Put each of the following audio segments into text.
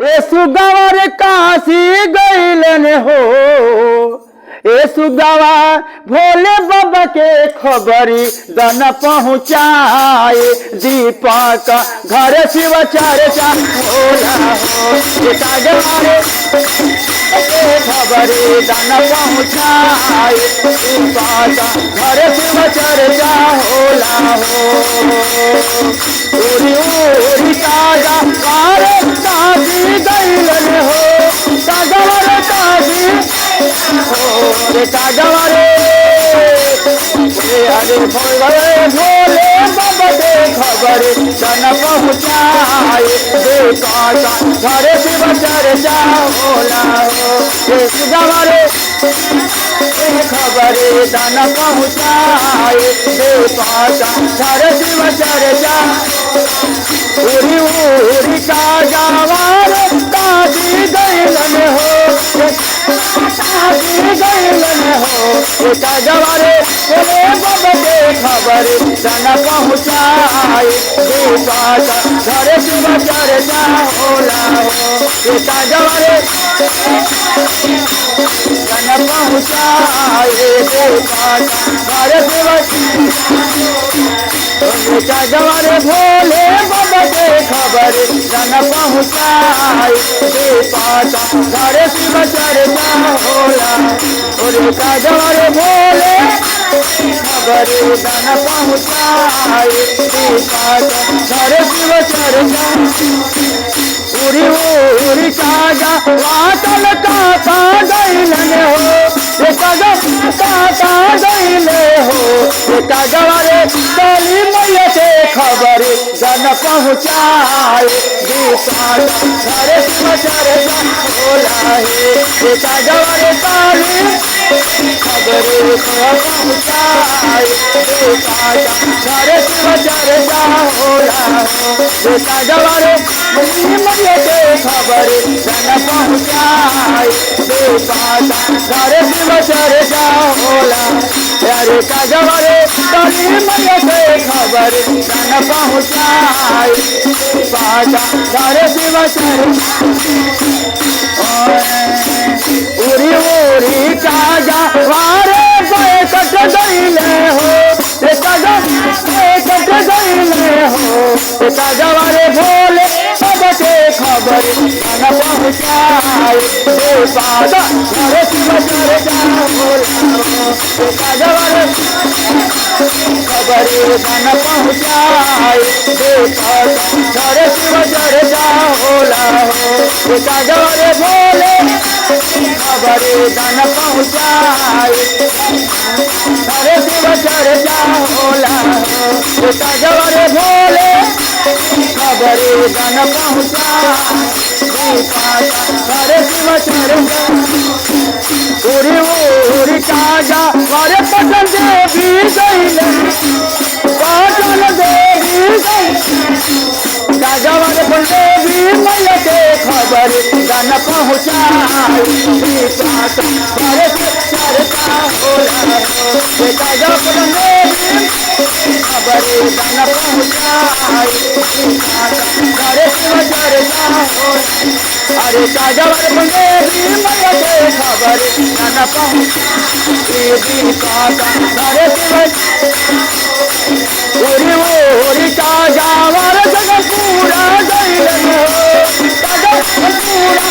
ए सुगवर काशी गईलन हो, ए सुगवा भोले बाबा के खबरी दन पहुँचाए। दीपक घर शिव चर्चा होला हो, ए कागवारे के खबरी दन पहुँचाए। दीपक घर शिव चर्चा होला हो। उरी उरी कागा वारे काशी गईलन हो, कागवारे काशी हो रे कागवारे। अरे भोले भोले बाबा के खबर जन पहुँचाए। देखा घर शिव चर्चा होला हो, सुगवारे खबर दन पहुँचाए। देखा घर शिव चर्चा उरी उरी कागवार काशी गईलन हो, काशी गईलन हो। कागवारे भोले बाबा के खबर जन पहुँचाए। देखा घर शिव चर्चा होला हो, कागवारे जन पहुँचाए। देखा घर शिव कागवारे भोले बाबा के खबर जन पहुँचाए। देखा घर शिव चर्चा होला, कागवारे भोले खबर जन पहुँचाए। देखा घर शिव चर्चा उरी उरी कागा वातल काता गईलन हो, कागा काता गईले हो। कागवारे काली मैया के खबर जन पहुँचाए। देखा घर शिव चर्चा होला हे, कागवारे काली खबर पहुँचाए। देखा घर शिव चर्चा होला हो, कागवारे मैया के खबर जन पहुँचाए। देखा घर शिव चर्चा होला, अरे कागवारे काली मैया के खबर जन पहुँचाए। देखा घर शिव चर्चा उरी उरी कागा वारे कट गईले हो, कागा कट गईले हो। कागवारे भोले बाबा के खबर जन पहुँचाए। देखा घर शिव चर्चा होला हो, कागवारे खबर जन पहुँचाए। देखा घर शिव चर्चा होला हो, कागवारे भोले खबर जन पहुँचाए। घर शिव चर्चा होला हो, कागवारे भोले खबर जन पहुँचाए। देखा घर शिव चर्चा उरी उरी कागा वारे पटन देवी गईले, पटन देवी गईले। कागवारे पटन देवी मैया के खबर जन पहुँचाए। देखा घर शिव चर्चा होला हो, कागा पटन देवी खबर जन पहुँचाए। घर शिव चर्चा होला, अरे कागवारे पटन देवी मैया के खबर जन पहुँचाए। देखा घर शिव उरी उरी कागवार जगपुरा गईलन हो, जगपुरा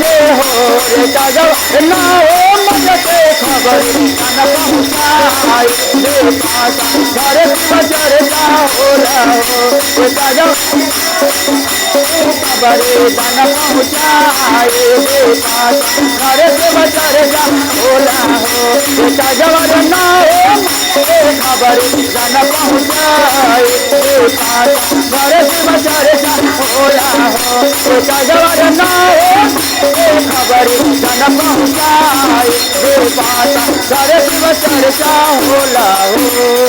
ले हो रे कागवा ना हो मैया के खबर जन पहुँचाए। देखा घर शिव चर्चा होला हो, कागवा खबर जन पहुँचाए। देखा घर शिव चर्चा होला हो, कागवार ना हो खबर जन पहुँचाए। देखा घर शिव चर्चा होला हो, कागवार ना हो खबर जन पहुँचाए। देखा घर शिव चर्चा होला हो।